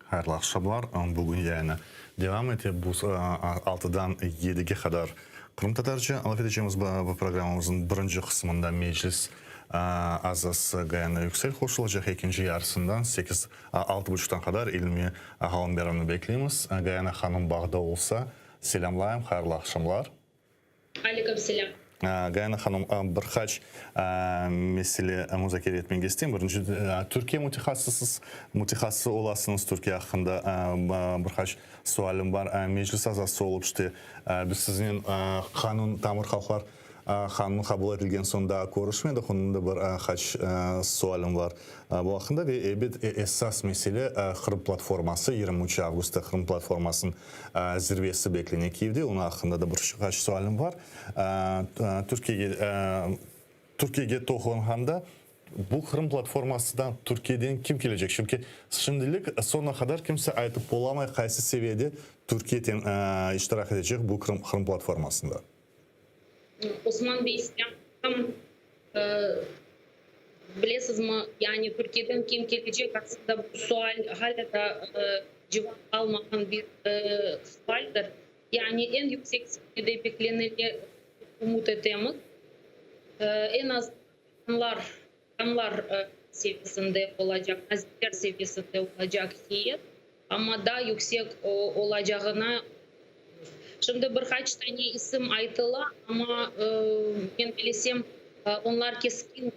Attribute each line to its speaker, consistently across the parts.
Speaker 1: Hayırlı aqşamlar. Bugün yayını devam ete. Bu altıdan yedige qadar qırımtatarca laf etecemiz. Bu programmamıznıñ birinci qısmında Meclis azası Gayana Yüksel qoşulacaq. Ekinci yarısından sekiz, altı buçuqtan qadar İlmi Ğalımberovnı bekleymiz. Gayana hanım bağda olsa, selâmlayım. Hayırlı aqşamlar.
Speaker 2: Aleyküm selâm.
Speaker 1: Gayana hanım, bir qaç mesele muzakere etmege isteyim. Birinci, Türkiye mütehassısız, mütehassısı olasıñız, Türkiye aqqında bir qaç sualim bar. Meclis azası olıp, işte, biz siznen qanun, tamır halqlar qanunı qabul etilgen soñ daa körüşmedik, onıñ da bir qaç sualim bar bu aqqında. Ve, ebet, esas mesele, Qırım platforması, 23 avgustta Qırım platformasınıñ Zirvesi beklene Kiyevde, onıñ aqqında da bir qaç sualim bar. Türkiyege Türkiyege toqunğanda, bu Qırım platformasından Türkiyeden kim kelecek? Çünki şimdilik soñuna qadar kimse aytıp olamay, qaysı seviyede Türkiye iştirak etecek bu Qırım platformasında.
Speaker 2: Osman bey, selâm. Bilesizmi, yani Türkiyeden kim kelecek aslında bu sual hâlâ da cevap almağan bir sualdir. Yani eñ yüksek seviyede beklenile ümüt etemiz. Eñ az bakanlar, bakanlar seviyesinde olacaq, nazirler seviyesinde olacaq heyet, amma daa yüksek olacağına Şimdi bir qaç tane isim aytıla, amma men bilesem, onlar keskin,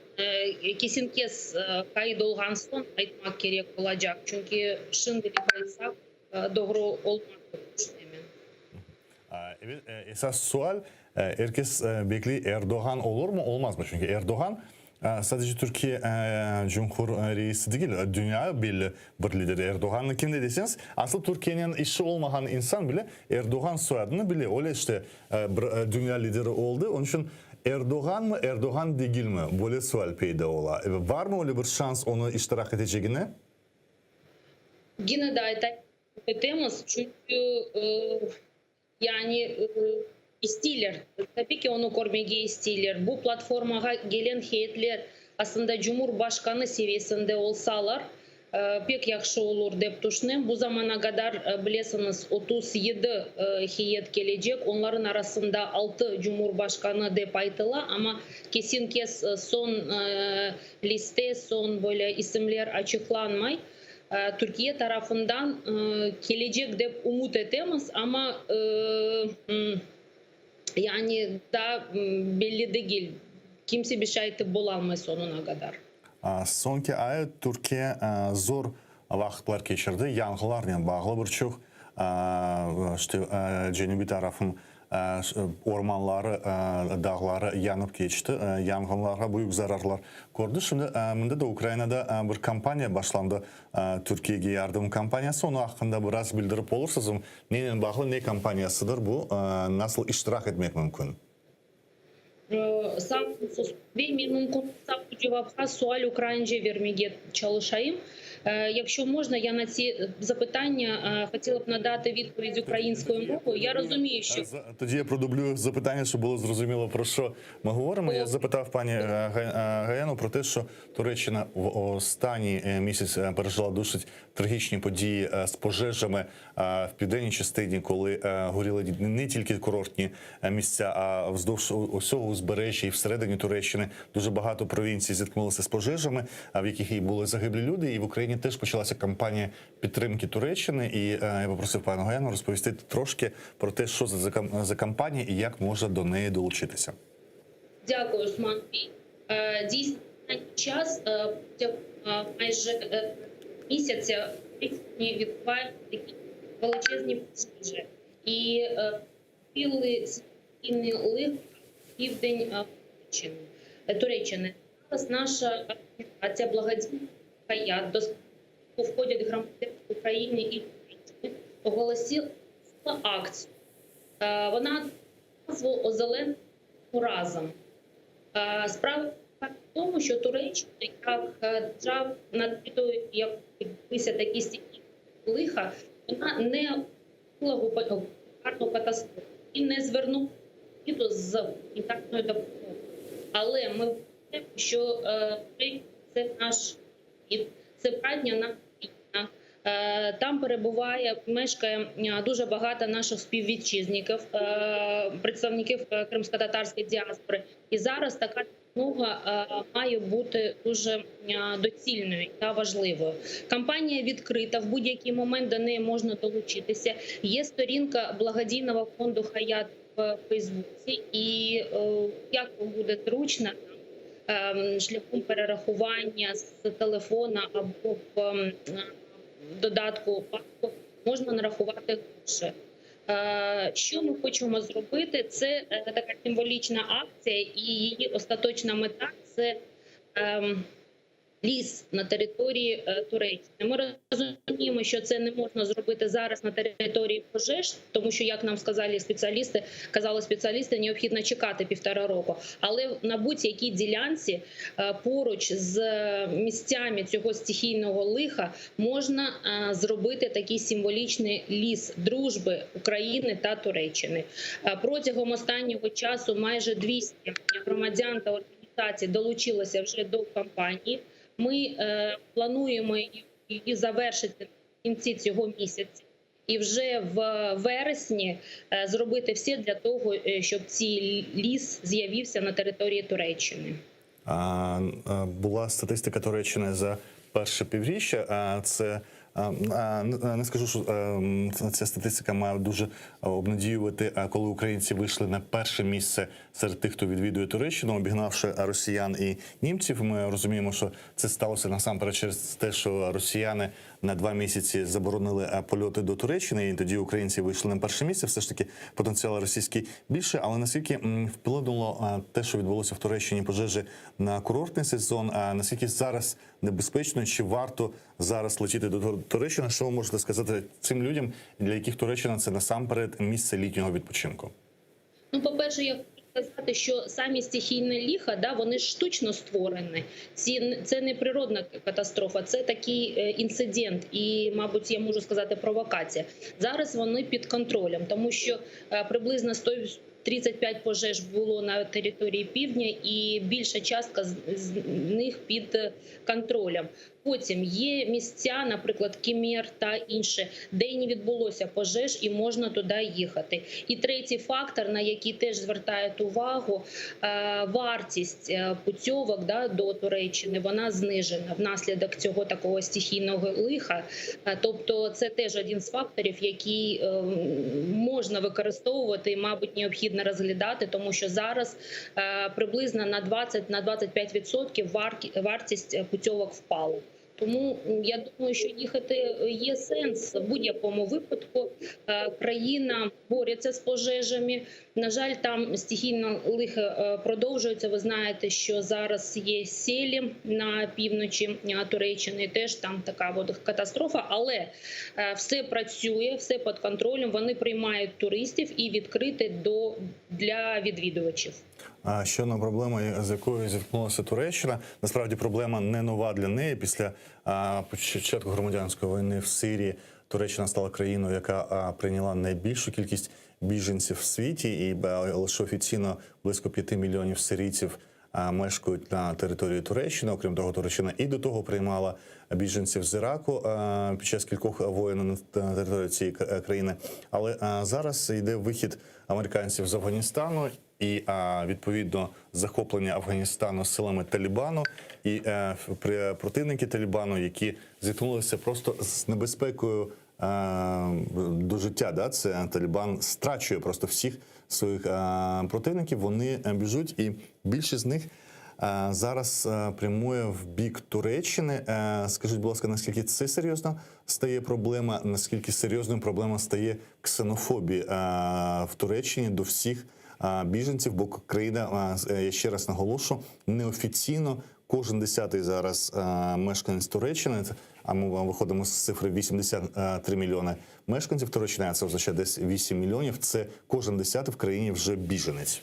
Speaker 2: kesen-kes qayd olğan soñ aytmaq kerek olacaq, çünki şimdilik aytsaq, doğru olmaz dep tüşünemen.
Speaker 1: Ebet, esas sual, er kes bekley, Erdoğan olurmı, olmazmı? Çünki Erdoğan Sadece Türkiye Cumhur reisi degil, dünya belli bir lideri. Erdoğannı kim de deseñiz, asıl Türkiyenen işi olmağan insan bile Erdoğan soyadını bile, öyle işte bir dünya lideri oldı. Onıñ içün Erdoğanmı, Erdoğan degilmi, böyle sual peyda ola. Varmı öyle bir şans onı iştirak etecegine?
Speaker 2: Gene de aytayım, etemiz, çünki Yani isteyler, tabiy ki, onı körmege isteyler. Bu platformağa gelen heyetler aslında Cumhurbaşqanı seviyesinde olsalar, pek yahşı olur, dep tüşünem. Bu zamana qadar, bilesiñiz, 37 heyet kelecek, onların arasında altı Cumhurbaşqanı dep aytıla, amma kesen-kes soñ liste, soñ böyle isimler açıqlanmay. Türkiye tarafından kelecek dep ümüt etemiz, amma yani daa belli degil, kimse bir şey aytıp bolalmay soñuna qadar.
Speaker 1: Soñki ay Türkiye zor vaqıtlar keçirdi, yanğılarnen bağlı bir çoq, işte, cenübiy tarafın Ormanları, dağları yanıp keçti, yanğınlarğa büyük zararlar kördi. Şimdi mında da Ukrainada bir kampaniya başlandı, Türkiyege yardım kampaniyası. Onıñ aqqında biraz bildirip olursızmı? Nenen bağlı, ne kampaniyasıdır bu, nasıl iştirak etmek mümkün?
Speaker 2: Sağ oluñız, Osman bey. Men mümkün olsa bu cevapqa sual ukraince vermege çalışayım. Yakşo mojna, ya na tsi zapıtання хотіла б надати відповідь українською мовою. Я розумію, що
Speaker 1: Тоді я продублюю запитання, щоб було зрозуміло, про що ми говоримо. Я запитав пані Гаяну про те, що Туреччина в останній місяць пережила досить трагічні події з пожежами в південній частині, коли горіли не тільки курортні місця, а вздовж усього узбережжя і всередині Туреччини дуже багато провінцій зіткнулися з пожежами, в яких і були загиблі люди. І в Україні теж почалася кампанія підтримки Туреччини. І я попросив пана Гаяну розповісти трошки про те, що це за кампанія і як можна до неї долучитися.
Speaker 2: Дякую, Осман. Дійсно, час майже місяця відбуваються такі величезні пожежі. І цілий лих південь Туреччини. Зараз наша організація благодійна «Хаят», до складу входять громадяни України і Туреччини, оголосила акцію. Вона назву «Озеленимо разом». Справа в тому, що Туреччина, як держава, на території якої відбулися такі стихійні лиха, вона не гуманітарну катастрофу і не звернула світу з гуманітарною допомогою. Але ми вважаємо, що це наш світ, це братня наша країна. Там перебуває, мешкає дуже багато наших співвітчизників, представників кримськотатарської діаспори. І зараз така допомога має бути дуже доцільною та важливою. Кампанія відкрита, в будь-який момент до неї можна долучитися. Є сторінка благодійного фонду «Хаят» в Фейсбуці, і як вам буде зручно, шляхом перерахування з телефона або в додатку банку можна нарахувати гроші. Що ми хочемо зробити? Це така символічна акція, і її остаточна мета – це ліс на території Туреччини. Ми розуміємо, що це не можна зробити зараз на території пожеж, тому що, як нам сказали спеціалісти, казали спеціалісти, необхідно чекати півтора року. Але на будь-якій ділянці поруч з місцями цього стихійного лиха можна зробити такий символічний ліс дружби України та Туреччини. Протягом останнього часу майже 200 громадян та організацій долучилося вже до кампанії. Ми плануємо її завершити в кінці цього місяця і вже в вересні зробити все для того, щоб цей ліс з'явився на території Туреччини.
Speaker 1: Була статистика Туреччини за перше півріччя. Це не скажу, що ця статистика має дуже обнадіювати, коли українці вийшли на перше місце серед тих, хто відвідує Туреччину, обігнавши росіян і німців. Ми розуміємо, що це сталося насамперед через те, що росіяни на 2 місяці заборонили польоти до Туреччини, і тоді українці вийшли на перше місце. Все ж таки потенціал російський більше, але наскільки вплинуло те, що відбулося в Туреччині пожежі на курортний сезон, а наскільки зараз небезпечно, чи варто зараз летіти до Туреччини? Що ви можете сказати цим людям, для яких Туреччина – це насамперед місце літнього відпочинку?
Speaker 2: По-перше, я хочу сказати, що самі стихійні лиха, да, вони ж штучно створені. Це не природна катастрофа, це такий інцидент і, мабуть, я можу сказати, провокація. Зараз вони під контролем, тому що приблизно 135 пожеж було на території півдня і більша частка з них під контролем. Потім є місця, наприклад, Кемер та інше, де не відбулося пожеж і можна туди їхати. І третій фактор, на який теж звертають увагу, вартість путьовок, да, до Туреччини, вона знижена внаслідок цього такого стихійного лиха. Тобто це теж один з факторів, який можна використовувати і, мабуть, необхідно розглядати, тому що зараз приблизно на 20, на 25% вартість путьовок впала. Тому я думаю, що їхати є сенс в будь-якому випадку. Країна бореться з пожежами. На жаль, там стихійне лихо продовжується. Ви знаєте, що зараз є селі на півночі Туреччини, теж там така от катастрофа, але все працює, все під контролем, вони приймають туристів і відкриті для відвідувачів.
Speaker 1: А ще одна проблема, з якою зіткнулася Туреччина, насправді проблема не нова для неї. Після початку громадянської війни в Сирії Туреччина стала країною, яка прийняла найбільшу кількість біженців в світі, і лише офіційно близько 5 мільйонів сирійців мешкають на території Туреччини. Окрім того, Туреччина і до того приймала біженців з Іраку під час кількох воєн на території цієї країни. Але зараз йде вихід американців з Афганістану і, відповідно, захоплення Афганістану силами Талібану і противники Талібану, які зіткнулися просто з небезпекою до життя. Да? Це Талібан страчує просто всіх своїх противників, вони біжуть, і більшість з них зараз прямує в бік Туреччини. Скажіть, будь ласка, наскільки це серйозно стає проблема, наскільки серйозною проблема стає ксенофобія в Туреччині до всіх біженців, бо країна, я ще раз наголошу, неофіційно кожен 10-й зараз мешканець Туреччини, а ми виходимо з цифри 83 мільйони мешканців Туреччини, а це означає десь 8 мільйонів, це кожен 10-й в країні вже біженець.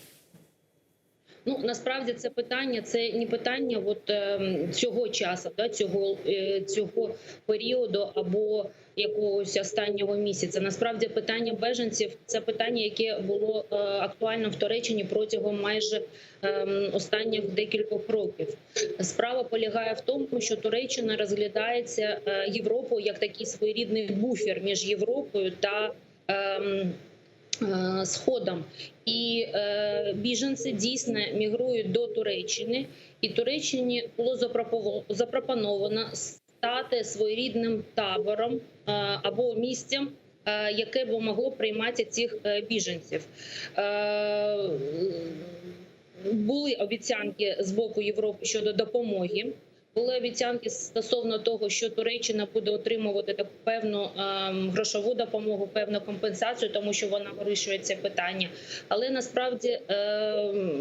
Speaker 2: Ну насправді це питання це не питання от, ем, цього часу, да, цього, е, цього періоду або якогось останнього місяця. Насправді питання беженців це питання, яке було е, актуально в Туреччині протягом майже ем, останніх декількох років. Справа полягає в тому, що Туреччина розглядається е, Європою як такий своєрідний буфер між Європою та ем, е, Сходом. І е, біженці дійсно мігрують до Туреччини, і Туреччині було запропово- запропоновано стати своєрідним табором е, або місцем, е, яке б могло приймати цих е, біженців. Е, були обіцянки з боку Європи щодо допомоги. Були обіцянки стосовно того, що Туреччина буде отримувати таку певну ем, грошову допомогу, певну компенсацію, тому що вона вирішує це питання. Але насправді ем,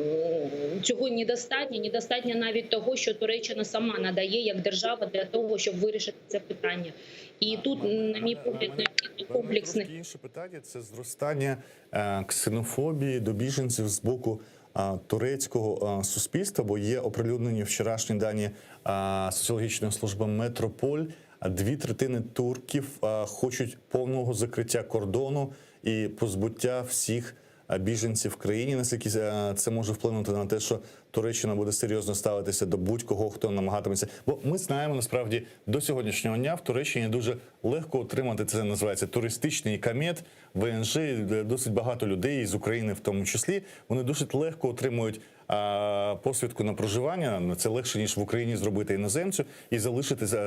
Speaker 2: цього недостатньо. Недостатньо навіть того, що Туреччина сама надає як держава для того, щоб вирішити це питання. І тут, на мій погляд, необхідно комплексний
Speaker 1: Трошки інше питання це зростання е, ксенофобії до біженців з боку е, турецького е, суспільства, бо є оприлюднені вчорашні дані е, соціологічної служби Метрополь. Дві третини турків е, хочуть повного закриття кордону і позбуття всіх е, біженців в країні. Наскільки е, це може вплинути на те, що Туреччина буде серйозно ставитися до будь-кого, хто намагатиметься. Бо ми знаємо насправді до сьогоднішнього дня в Туреччині дуже легко отримати це називається туристичний ікамет, ВНЖ. де Досить багато людей з України, в тому числі, вони досить легко отримують. а, Посвідку на проживання це легше ніж в Україні зробити іноземцю і залишитися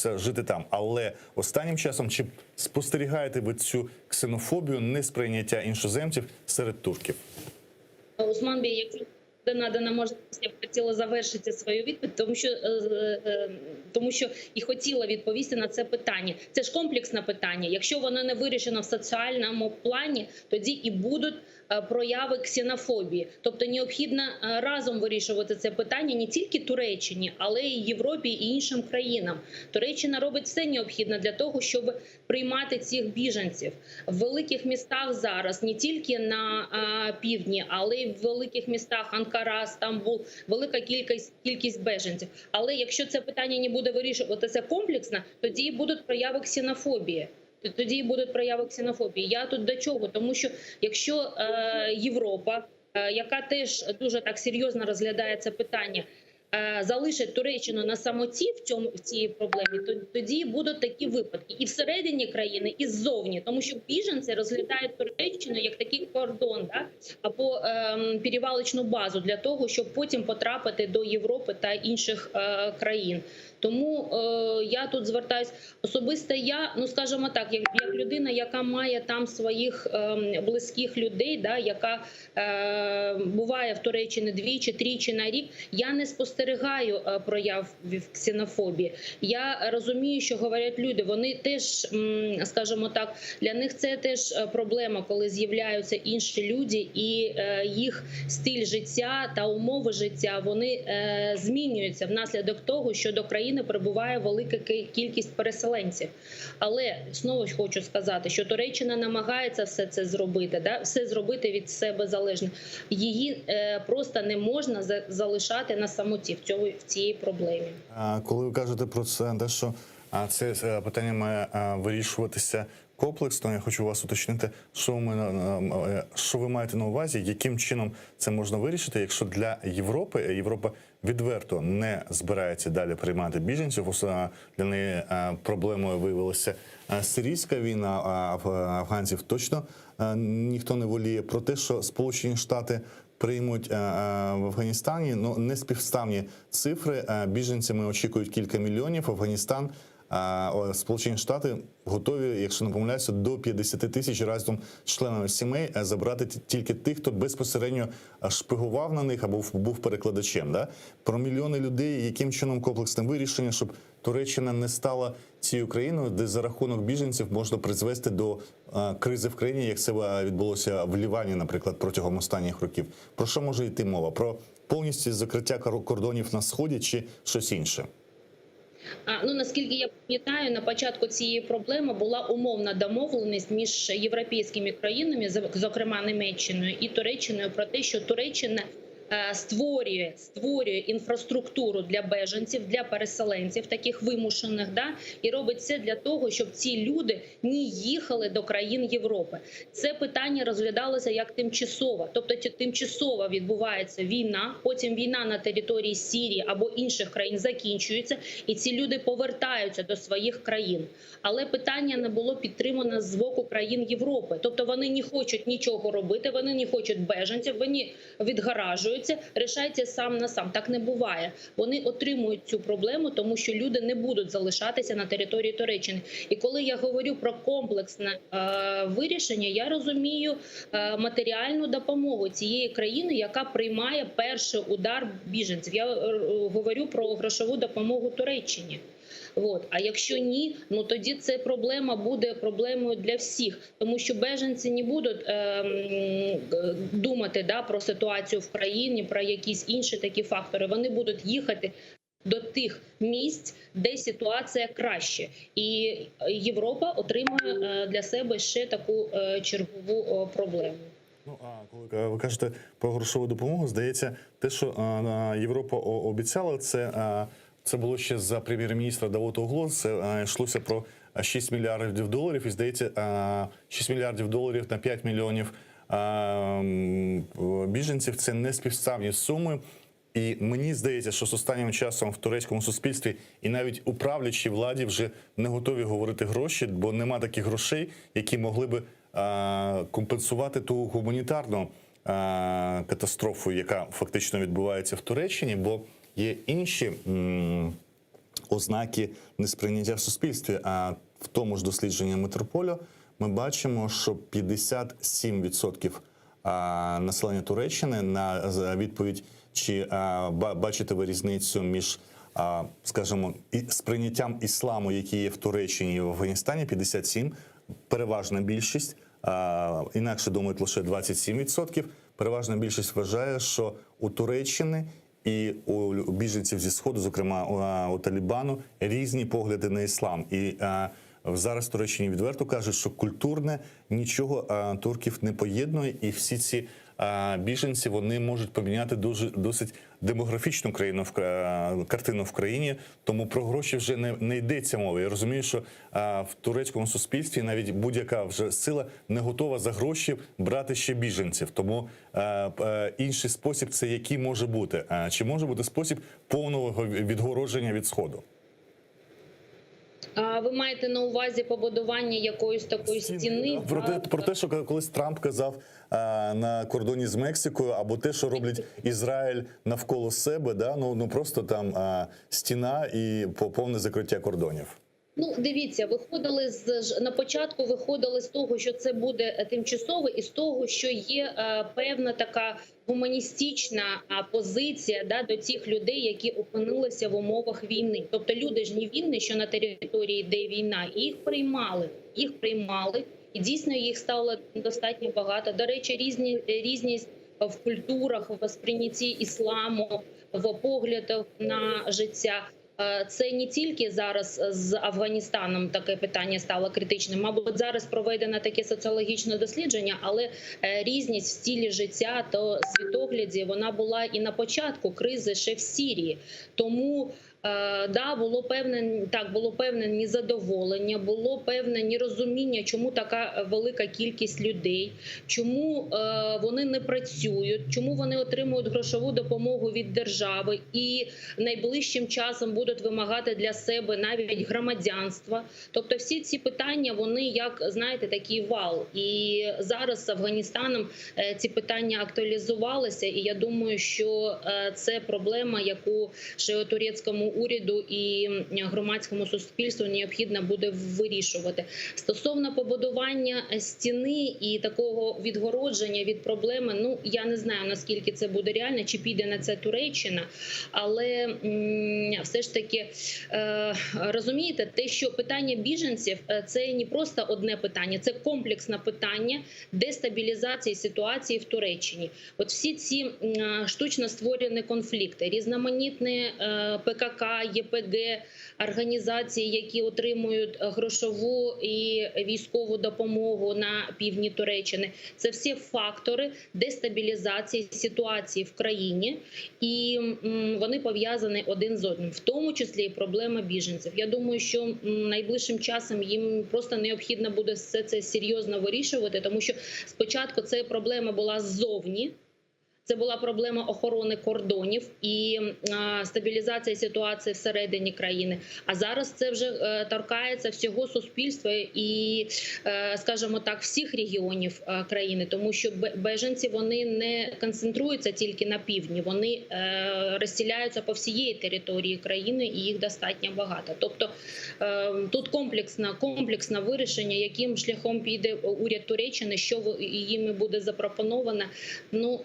Speaker 1: е, жити там. Але останнім часом чи спостерігаєте ви цю ксенофобію, несприйняття іншоземців серед турків?
Speaker 2: Осман Бей, якщо буде надана можливість, я б хотіла завершити свою відповідь, тому що, е, е, тому що і хотіла відповісти на це питання. Це ж комплексне питання. Якщо воно не вирішено в соціальному плані, тоді і будуть е, прояви ксенофобії. Тобто необхідно е, разом вирішувати це питання не тільки Туреччині, але й Європі і іншим країнам. Туреччина робить все необхідне для того, щоб приймати цих біженців в великих містах зараз, не тільки на а, півдні, але й в великих містах Анкара, Стамбул, велика кількість кількість беженців. Але якщо це питання не буде вирішуватися комплексно, тоді і будуть прояви ксенофобії. Тоді і будуть прояви ксенофобії. Я тут до чого? Тому що якщо е, Європа, е, яка теж дуже так серйозно розглядає це питання, е, залишить Туреччину на самоті в цьому в цій проблемі, то тоді будуть такі випадки і всередині країни, і ззовні, тому що біженці розглядають Туреччину як такий кордон, да? або ем, перевалочну базу для того, щоб потім потрапити до Європи та інших е, країн. Тому е, я тут звертаюсь особисто. Я ну скажімо так, як, як людина, яка має там своїх ем, близьких людей, да, яка е, буває в Туреччині двічі, тричі на рік. Я не спостерігаю е, прояв ксенофобії. Я розумію, що говорять люди. Вони теж, м, скажімо так, для них це теж е, проблема, коли з'являються інші люди, і е, їх стиль життя та умови життя вони е, змінюються внаслідок того, що до країни прибуває велика ки- кількість переселенців. Але знову ж хочу сказати, що Туреччина намагається все це зробити, да? все зробити від себе залежне. Її е, просто не можна за- залишати на самоті в цьому в цій проблемі.
Speaker 1: А Коли ви кажете про це, те, що а, це е, питання має е, вирішуватися комплексно, я хочу вас уточнити, що ми е, що ви маєте на увазі, яким чином це можна вирішити, якщо для Європи е, Європа відверто не збирається далі приймати біженців, ось, е, для неї е, проблемою виявилася е, сирійська війна, а аф- афганців точно е, ніхто не воліє. Про те, що Сполучені Штати приймуть е, е, в Афганістані. Ну не співставні цифри. Е, Біженцями очікують кілька мільйонів. Афганістан, е, о, Сполучені Штати готові, якщо не помиляюся, до 50 тисяч разом з членами сімей е, забрати ті- тільки тих, хто безпосередньо е, шпигував на них або в- був перекладачем. Да? Про мільйони людей, яким чином комплексне вирішення, щоб Туреччина не стала цією країною, де за рахунок біженців можна призвести до е, кризи в країні, як це е, відбулося в Лівані, наприклад, протягом останніх років. Про що може йти мова? Про повністю закриття кор- кордонів на сході чи щось інше?
Speaker 2: А, ну наскільки я пам'ятаю, на початку цієї проблеми була умовна домовленість між європейськими країнами, зокрема Німеччиною і Туреччиною, про те, що Туреччина. Створює створює інфраструктуру для беженців, для переселенців, таких вимушених, да, і робить все для того, щоб ці люди не їхали до країн Європи. Це питання розглядалося як тимчасово, тобто тимчасово відбувається війна. Потім війна на території Сірії або інших країн закінчується, і ці люди повертаються до своїх країн. Але питання не було підтримано з боку країн Європи, тобто вони не хочуть нічого робити, вони не хочуть беженців, вони відгаражуються, рішайте сам на сам. Так не буває. Вони отримують цю проблему, тому що люди не будуть залишатися на території Туреччини. І коли я говорю про комплексне вирішення, я розумію матеріальну допомогу цієї країни, яка приймає перший удар біженців. Я говорю про грошову допомогу Туреччині. От. А якщо ні, ну тоді це проблема буде проблемою для всіх, тому що беженці не будуть думати, да, про ситуацію в країні, про якісь інші такі фактори. Вони будуть їхати до тих місць, де ситуація краще, і Європа отримує для себе ще таку чергову проблему.
Speaker 1: Ну а коли ви кажете про грошову допомогу, здається, те, що Європа обіцяла, це було ще за прем'єр-міністра Давутоглу, це йшлося про 6 мільярдів доларів, і здається, 6 мільярдів доларів на 5 мільйонів біженців це не співставні суми. І мені здається, що з останнім часом в турецькому суспільстві і навіть у правлячій владі вже не готові говорити гроші, бо нема таких грошей, які могли би компенсувати ту гуманітарну катастрофу, яка фактично відбувається в Туреччині, бо є інші ознаки несприйняття в суспільстві. А в тому ж дослідженні Метрополю ми бачимо, що 57% населення Туреччини на відповідь, чи бачите ви різницю між, скажімо, сприйняттям ісламу, який є в Туреччині і в Афганістані, 57, переважна більшість, інакше думають лише 27%, переважна більшість вважає, що у Туреччини і у біженців зі Сходу, зокрема у Талібану, різні погляди на іслам. І зараз в Туреччині відверто кажуть, що культурне нічого турків не поєднує, і всі ці біженці вони можуть поміняти дуже досить демографічну країну в картину в країні. Тому про гроші вже не йдеться мова. Я розумію, що в турецькому суспільстві навіть будь-яка вже сила не готова за гроші брати ще біженців. Тому інший спосіб це який може бути? Чи може бути спосіб повного відгородження від Сходу?
Speaker 2: А ви маєте на увазі побудування якоїсь такої стіни?
Speaker 1: Про те, що колись Трамп казав на кордоні з Мексикою, або те, що роблять Ізраїль навколо себе, да? ну просто там стіна і повне закриття кордонів.
Speaker 2: Ну, дивіться, виходили з на початку виходили з того, що це буде тимчасово, і з того, що є певна така гуманістична позиція, да, до цих людей, які опинилися в умовах війни. Тобто люди ж не винні, що на території йде війна, і їх приймали, їх приймали, і дійсно їх стало достатньо багато. До речі, різність в культурах, в сприйнятті ісламу, в поглядах на життя. Це не тільки зараз з Афганістаном таке питання стало критичним. Мабуть, зараз проведено таке соціологічне дослідження, але різність в стилі життя та світогляді вона була і на початку кризи ще в Сирії. Тому да, було певне, так, було певне незадоволення, було певне нерозуміння, чому така велика кількість людей, чому вони не працюють, чому вони отримують грошову допомогу від держави і найближчим часом будуть вимагати для себе навіть громадянства. Тобто всі ці питання, вони як, знаєте, такий вал. І зараз з Афганістаном ці питання актуалізувалися, і я думаю, що це проблема, яку ще турецькому уряду і громадському суспільству необхідно буде вирішувати. Стосовно побудування стіни і такого відгородження від проблеми, я не знаю, наскільки це буде реально, чи піде на це Туреччина, але все ж таки, розумієте, те, що питання біженців, це не просто одне питання, це комплексне питання дестабілізації ситуації в Туреччині. От всі ці штучно створені конфлікти, різноманітні ПКК, ПКК, ЄПГ, організації, які отримують грошову і військову допомогу на півдні Туреччини. Це всі фактори дестабілізації ситуації в країні, і вони пов'язані один з одним, в тому числі і проблема біженців. Я думаю, що найближчим часом їм просто необхідно буде все це серйозно вирішувати, тому що спочатку ця проблема була ззовні. Це була проблема охорони кордонів і стабілізація ситуації всередині країни. А зараз це вже е, торкається всього суспільства і, е, скажімо так, всіх регіонів е, країни, тому що беженці вони не концентруються тільки на півдні, вони розселяються по всієї території країни, і їх достатньо багато. Тобто тут комплексне, комплексне вирішення, яким шляхом піде уряд Туреччини, що їм буде запропоновано. Ну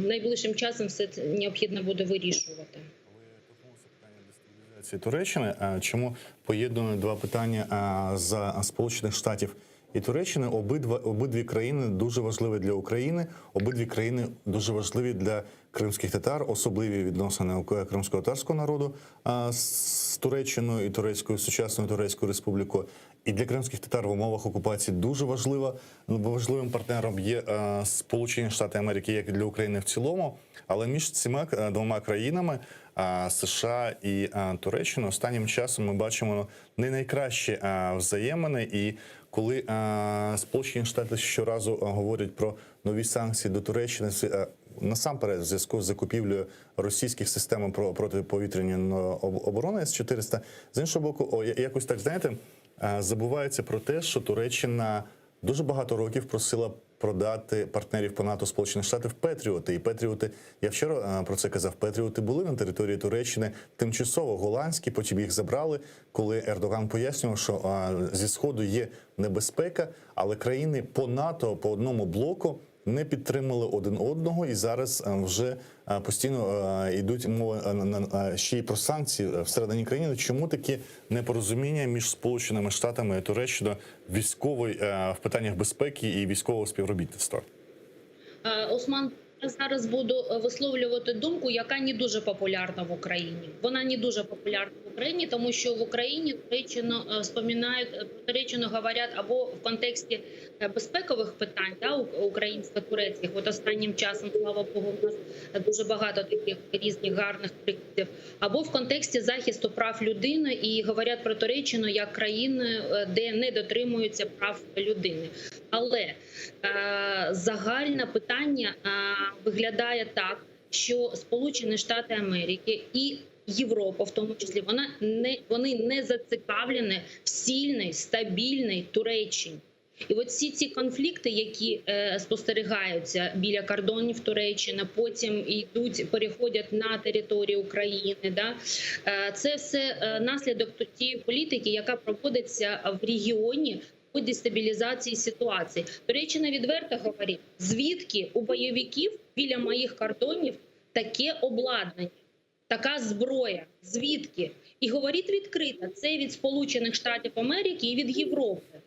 Speaker 2: найближчим часом все це необхідно буде вирішувати.
Speaker 1: Ви торкнулися питання дестабілізації Туреччини. Чому поєднують два питання з Сполучених Штатів і Туреччини? Обидва обидві країни дуже важливі для України. Обидві країни дуже важливі для кримських татар, особливі відносини кримського татарського народу з Туреччиною і турецькою сучасною турецькою республікою. І для кримських татар в умовах окупації дуже важлива важливим партнером є Сполучені Штати Америки, як і для України в цілому. Але між цими е, двома країнами США і Туреччиною останнім часом ми бачимо не найкращі взаємини. І коли Сполучені Штати щоразу говорять про нові санкції до Туреччини, насамперед в зв'язку з закупівлею російських систем протиповітряної оборони С-400, з іншого боку, якось так знаєте, забувається про те, що Туреччина дуже багато років просила продати партнерів по НАТО Сполучених Штатів Петріоти. І Петріоти, я вчора е, про це казав, Петріоти були на території Туреччини тимчасово голландські, потім їх забрали, коли Ердоган пояснював, що е, зі сходу є небезпека, але країни по НАТО по одному блоку не підтримали один одного, і зараз е, вже е, постійно е, йдуть мови ще й про санкції всередині країни. Чому такі непорозуміння між Сполученими Штатами і Туреччиною військової в питаннях безпеки і військового співробітництва?
Speaker 2: Осман, я зараз буду висловлювати думку, яка не дуже популярна в Україні. Вона не дуже популярна в Україні, тому що в Україні Туреччину вспоминають, про Туреччину говорять або в контексті безпекових питань, да, українсько-турецьких. От останнім часом, слава Богу, у нас дуже багато таких різних гарних прикладів, або в контексті захисту прав людини і говорять про Туреччину як країну, де не дотримуються прав людини. Але е, загальне питання е, виглядає так, що Сполучені Штати Америки і Європа, в тому числі, вона не вони не зацікавлені в сильній, стабільній Туреччині. І от всі ці конфлікти, які е, спостерігаються біля кордонів Туреччини, потім йдуть, переходять на територію України. Да? Е, це все е, наслідок тієї політики, яка проводиться в регіоні по дестабілізації ситуації. Туреччина відверто говорить, звідки у бойовиків біля моїх кордонів таке обладнання, така зброя, звідки? І говорить відкрито, це від Сполучених Штатів Америки і від Європи.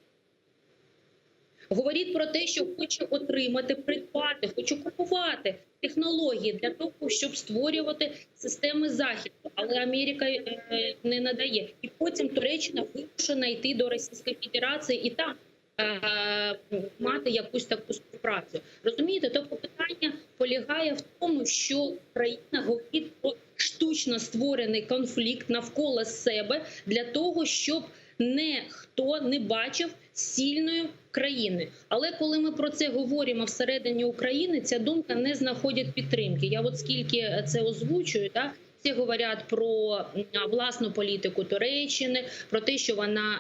Speaker 2: Говорить про те, що хоче отримати, придбати, хоче купувати технології для того, щоб створювати системи захисту, але Америка е, не надає. І потім Туреччина вимушена йти до Російської Федерації і там е, мати якусь таку співпрацю. Розумієте, тобто питання полягає в тому, що країна говорить про штучно створений конфлікт навколо себе для того, щоб ніхто не бачив сильної країни. Але коли ми про це говоримо всередині України, ця думка не знаходить підтримки. Я от скільки це озвучую, да, всі говорять про власну політику Туреччини, про те, що вона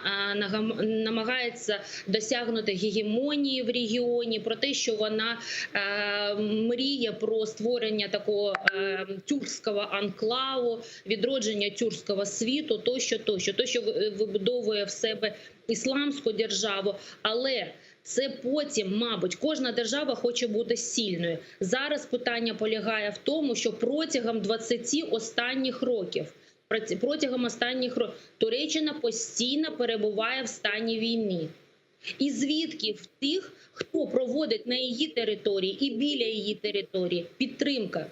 Speaker 2: намагається досягнути гегемонії в регіоні, про те, що вона е, мріє про створення такого е, тюркського анклаву, відродження тюркського світу, тощо, тощо, то, що вибудовує в себе ісламську державу, але це потім, мабуть, кожна держава хоче бути сильною. Зараз питання полягає в тому, що протягом 20 останніх років, протягом останніх років Туреччина постійно перебуває в стані війни. І звідки в тих, хто проводить на її території і біля її території підтримка?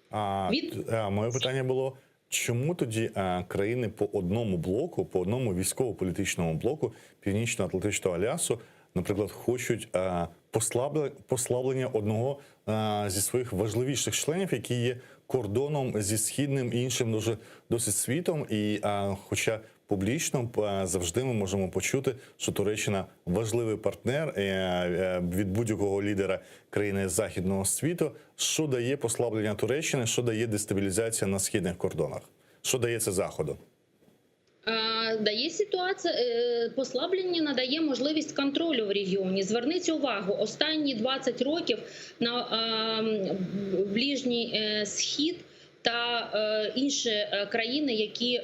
Speaker 1: А, Від- а моє питання було. Чому тоді країни по одному блоку, по одному військово-політичному блоку Північно-Атлантичного альянсу, наприклад, хочуть послаблення одного зі своїх важливіших членів, які є кордоном зі східним і іншим дуже досить світом, і хоча публічно завжди ми можемо почути, що Туреччина важливий партнер від будь-якого лідера країни західного світу. Що дає послаблення Туреччини, що дає дестабілізація на східних кордонах? Що дає це Заходу?
Speaker 2: Дає ситуація, послаблення надає можливість контролю в регіоні. Зверніть увагу, останні 20 років на Ближній Схід та інші країни, які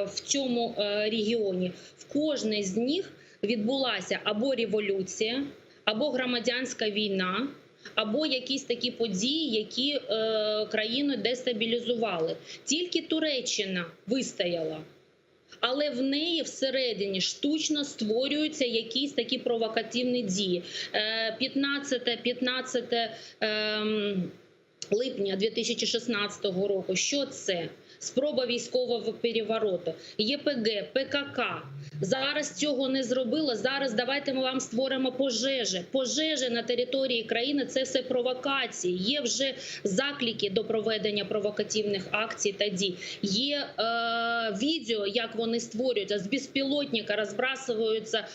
Speaker 2: в цьому регіоні, в кожній з них відбулася або революція, або громадянська війна, або якісь такі події, які країну дестабілізували. Тільки Туреччина вистояла. Але в неї всередині штучно створюються якісь такі провокативні дії. 15 липня 2016 року. Що це? Спроба військового перевороту, ЄПГ, ПКК. Зараз цього не зробила. Зараз давайте ми вам створимо пожежі. Пожежі на території країни – це все провокації. Є вже заклики до проведення провокативних акцій та дій. Є відео, як вони створюються. З безпілотника розбрасуються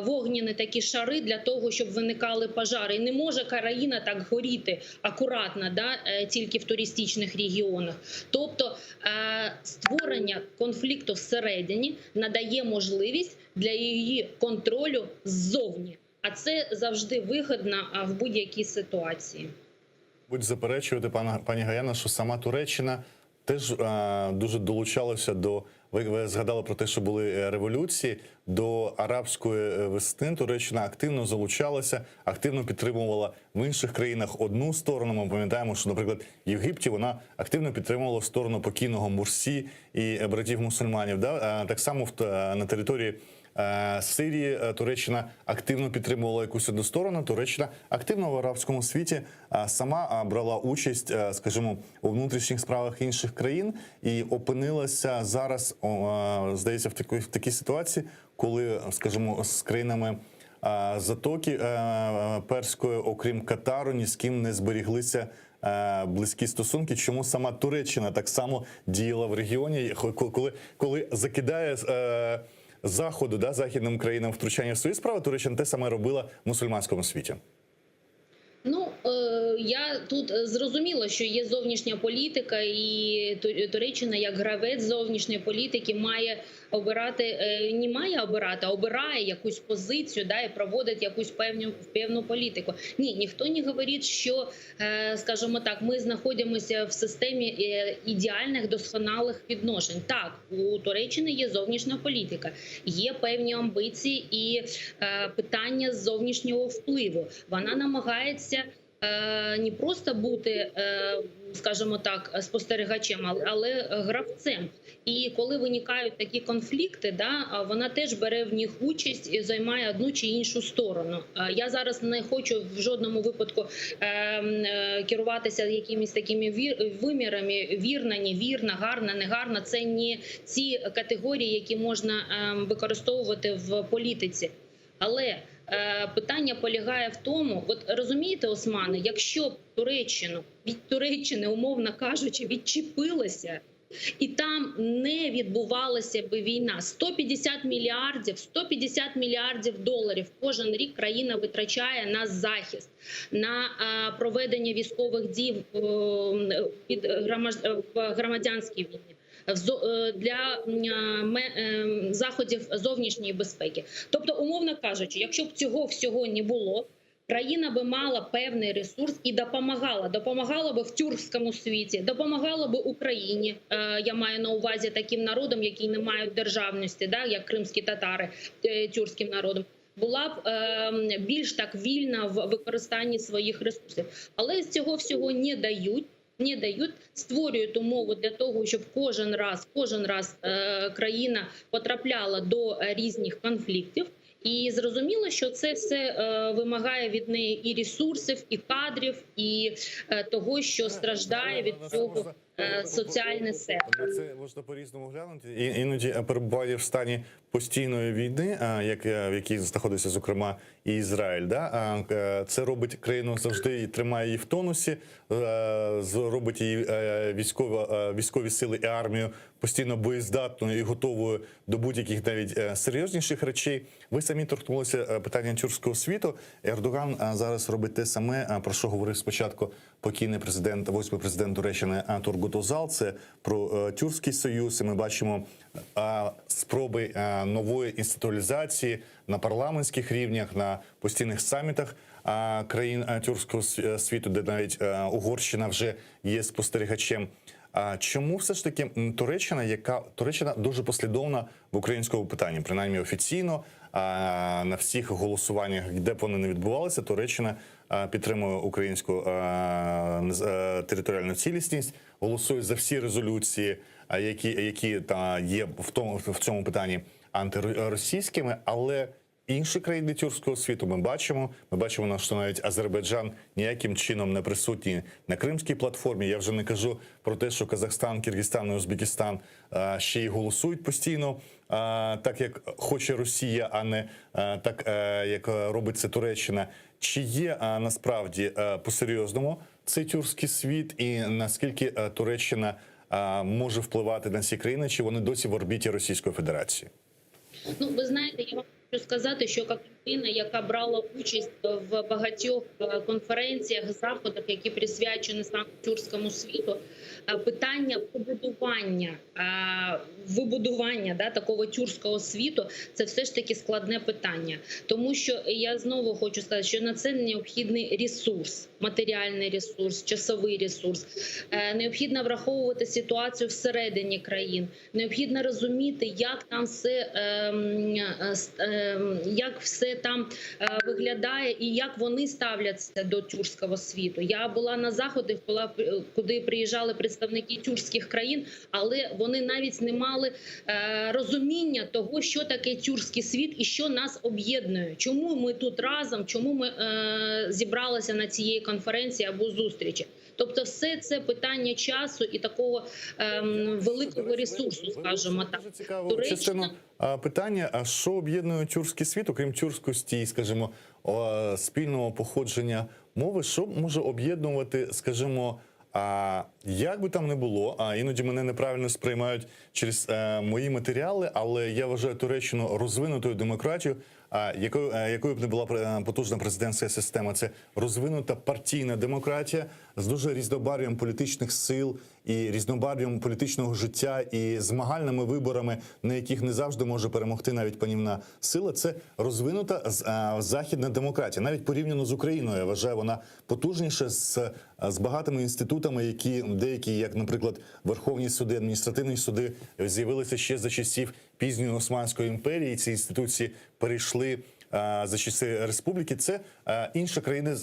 Speaker 2: вогняні такі шари для того, щоб виникали пожари. І не може країна так горіти акуратно, да, тільки в туристичних регіонах. Тобто створення конфлікту всередині надає можливість для її контролю ззовні. А це завжди вигідно в будь-якій ситуації.
Speaker 1: Будь заперечувати, пані Гаяна, що сама Туреччина теж дуже долучалася до, ви згадали про те, що були революції, до арабської весни Туреччина активно залучалася, активно підтримувала в інших країнах одну сторону. Ми пам'ятаємо, що, наприклад, в Єгипті вона активно підтримувала сторону покійного Мурсі і братів-мусульманів. Да? Так само на території Сирії Туреччина активно підтримувала якусь одну сторону. Туреччина активно в арабському світі сама брала участь, скажімо, у внутрішніх справах інших країн і опинилася зараз, здається, в такій ситуації, коли, скажімо, з країнами Затоки Перської, окрім Катару, ні з ким не зберіглися близькі стосунки. Чому сама Туреччина так само діяла в регіоні, коли закидає Заходу, да, західним країнам втручання в свої справи, Туреччина те саме робила в мусульманському світі?
Speaker 2: Я тут зрозуміла, що є зовнішня політика, і Туреччина як гравець зовнішньої політики має обирати, не має обирати, а обирає якусь позицію, да, і проводить якусь певну політику. Ні, ніхто не говорить, що, скажімо так, ми знаходимося в системі ідеальних, досконалих відношень. Так, у Туреччини є зовнішня політика, є певні амбіції і питання зовнішнього впливу. Вона намагається не просто бути, скажімо так, спостерігачем, але гравцем. І коли виникають такі конфлікти, да, вона теж бере в них участь і займає одну чи іншу сторону. Я зараз не хочу в жодному випадку керуватися якимись такими вимірами, вірна, невірна, гарна, негарна. Це не ці категорії, які можна використовувати в політиці. Але питання полягає в тому, от розумієте, Османе, якщо б Туреччину, від Туреччини, умовно кажучи, відчепилася, і там не відбувалася би війна, 150 мільярдів доларів кожен рік країна витрачає на захист, на проведення військових дій в громадянській війні, для заходів зовнішньої безпеки. Тобто, умовно кажучи, якщо б цього всього не було, країна би мала певний ресурс і допомагала. Допомагала би в тюркському світі, допомагала би Україні. Я маю на увазі таким народам, які не мають державності, да, як кримські татари, тюркським народом. Була б більш так вільна в використанні своїх ресурсів. Але з цього всього не дають. Не дають, створюють умови для того, щоб кожен раз країна потрапляла до різних конфліктів. І зрозуміло, що це все вимагає від неї і ресурсів, і кадрів, і того, що страждає від цього. Соціальний сектор.
Speaker 1: На це можна по-різному глянути. І, іноді перебування в стані постійної війни, як, в якій знаходиться, зокрема, і Ізраїль, да? Це робить країну завжди і тримає її в тонусі, робить її військові сили і армію постійно боєздатною і готовою до будь-яких навіть серйозніших речей. Ви самі торкнулися питання тюркського світу. Ердоган зараз робить те саме, про що говорив спочатку покійний президент, восьмий президент Туреччини Тургут Озал. Це про Тюркський союз. І ми бачимо спроби нової інституалізації на парламентських рівнях, на постійних самітах країн тюркського світу, де навіть Угорщина вже є спостерігачем. А чому все ж таки Туреччина, яка Туреччина дуже послідовна в українському питанні, принаймні офіційно, на всіх голосуваннях, де б вони не відбувалися, Туреччина підтримує українську територіальну цілісність, голосує за всі резолюції, які та є в цьому питанні антиросійськими, але інші країни тюркського світу ми бачимо. Ми бачимо, що навіть Азербайджан ніяким чином не присутній на кримській платформі. Я вже не кажу про те, що Казахстан, Киргизстан і Узбекистан ще й голосують постійно, так як хоче Росія, а не так, як робить це Туреччина. Чи є насправді по-серйозному цей тюркський світ, і наскільки Туреччина може впливати на ці країни, чи вони досі в орбіті Російської Федерації?
Speaker 2: Ну, ви знаєте, я вам хочу сказати, що як людина, яка брала участь в багатьох конференціях, заходах, які присвячені саме тюркському світу, питання побудування, вибудування, да, такого тюркського світу, це все ж таки складне питання. Тому що я знову хочу сказати, що на це необхідний ресурс, матеріальний ресурс, часовий ресурс. Необхідно враховувати ситуацію всередині країн. Необхідно розуміти, як там все, як все там виглядає і як вони ставляться до тюркського світу. Я була на заходах, куди приїжджали представники тюркських країн, але вони навіть не мали розуміння того, що таке тюркський світ і що нас об'єднує. Чому ми тут разом, чому ми зібралися на цієї конференції або зустрічі. Тобто все це питання часу і такого великого ресурсу, скажімо так.
Speaker 1: Дуже цікаву частину питання, а що об'єднує тюркський світ, окрім тюркськості, скажімо, спільного походження мови, що може об'єднувати, скажімо, а як би там не було, а іноді мене неправильно сприймають через мої матеріали, але я вважаю Туреччину розвинутою демократією, а якою б не була потужна президентська система, це розвинута партійна демократія з дуже різнобарв'ям політичних сил і різнобарв'ям політичного життя і змагальними виборами, на яких не завжди може перемогти навіть панівна сила. Це розвинута західна демократія. Навіть порівняно з Україною, я вважаю, вона потужніша з багатими інститутами, які деякі, як, наприклад, Верховні суди, адміністративні суди, з'явилися ще за часів пізньої Османської імперії. Ці інституції перейшли за часи республіки. Це інша країна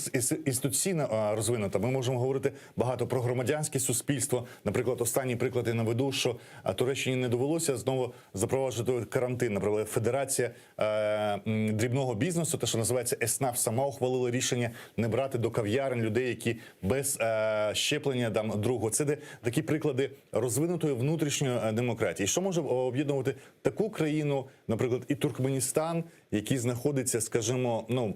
Speaker 1: інституційно розвинута. Ми можемо говорити багато про громадянське суспільство. Наприклад, останній приклад я наведу, що Туреччині не довелося знову запроваджувати карантин. Наприклад, Федерація дрібного бізнесу, те, що називається ЕСНАФ, сама ухвалила рішення не брати до кав'ярень людей, які без щеплення там другого. Це де такі приклади розвинутої внутрішньої демократії. Що може об'єднувати таку країну, наприклад, і Туркменістан, який знаходиться, скажімо, ну,